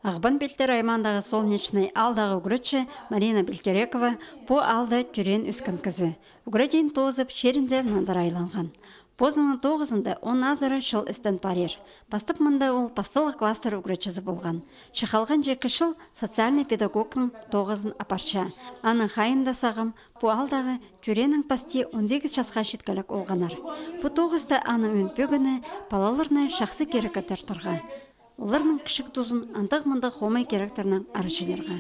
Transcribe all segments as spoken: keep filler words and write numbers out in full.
Ағбан Пилтер аймағындағы Солнечный аалдағы ӱгретчі Марина Бельтерекова пу аалда тӧреен-ӧскен кізі. Ӱгредиин тоозып, чирінде надар айланған. Позының тоғызында он азыра чыл істен парир. Пастап мында ол пасталығ класстар ӱгретчізі полған. Че халғанҷы ікі чыл социальный педагогтың тоғызын апарча. Аның хайиинда сағам, пу аалдағы тӧрееннең пасти он сигіс часха читкелек олғаннар. Пу тоғыста аның ӧӧн пӧгіні палаларны чахсы кирекке тартарға. Оларның кічіг тузын андағ-мындағ хомай киректернең арачынарға.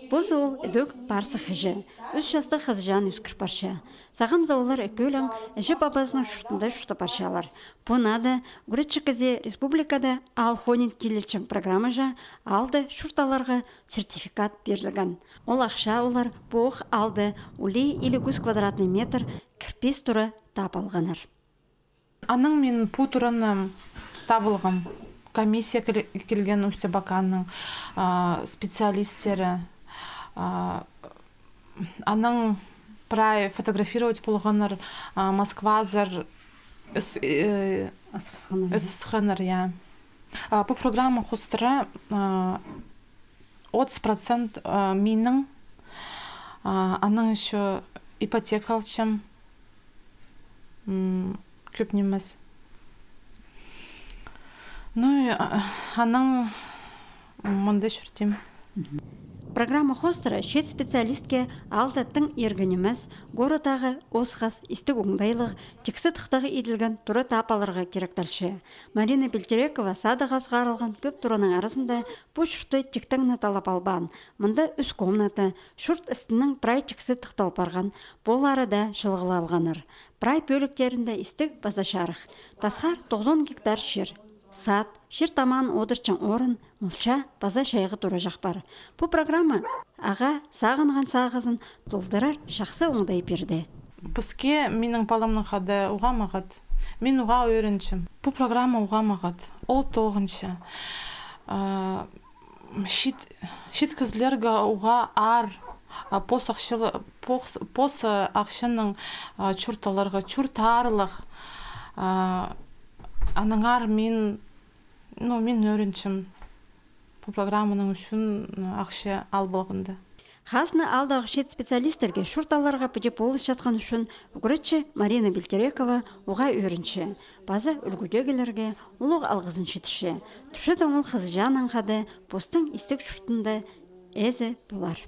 Позы ол ідӧк парсых іҷе, ӱс частығ хызыҷаан ӧскір парча. Сағам за олар ікӧлең іҷе-пабазының чуртында чуртап парчалар. Пу наада ӱгретчі кізее республикада аал хониин килілчең программаҷа аалда чурт аларға сертификат пирілген. Ол ахчаа олар пу ох аалда улии илиг чӱс квадратный метр кирпич тура таап алғаннар. Анаң мин пу тураны таап алғам. Комиссия кіл-, килген Усть-Абаканның, а, специалисттері. А, анаң прай фотографировать полғаннар, а, Москвазар, С-, э, Ысханнар, я. А, пу программа хоостыра, а, отыс процент, а, минің, а, анаң ещё ипотека алчам. М, кӧп нимес. Ну и, а, анаң мында чӧртим. Программа хоостыра чиит специалистке аалда тың иргі нимес, городтағы осхас, истіг оңдайлығ, тиксі тыхтағы иділген тура таап аларға киректелче. Марина Бельтерекова садығ азығ аралған кӧп тураның аразында пу чуртты тиктең не таллап албаан. Мында ӱс комната, чурт істінең прай тиксі тыхтал парған, пол арада чылығлалғаннар. Прай пӧліктерінде истіг паза чарых. Тасхар тоғызон гектар чир. Сад, чир тамаан одырчаң орын, мылча паза чайғы тураҷах пар. Пу программа ағаа сағынған сағызын толдырар чахсы оңдай пирді. Піске минің паламның хада уғаа мағат. Мин уғаа ӧрінчем. Пу программа уғаа мағат. Ол тоғынча. А, чиит, чиит кізілерге уғаа аар, а, пос ахча-, пос, пос, а, ахчанаң, а, чурт аларға, чурт аарлығ. А, аннаңар мин, ну, мин ӧрінчем пу программаның ӱчӱн, м, ахча алып алғанда. Хазна аалдағы чиит специалисттерге чурт аларға піди полысчатхан ӱчӱн ӱгретчі Марина Бельтерекова уғаа ӧрінче. Паза ӱлгӱдегілерге улуғ алғызын читірче. Тӱрчедең ол хызыҷаанаң хада постың истіг чуртында ээзі полар.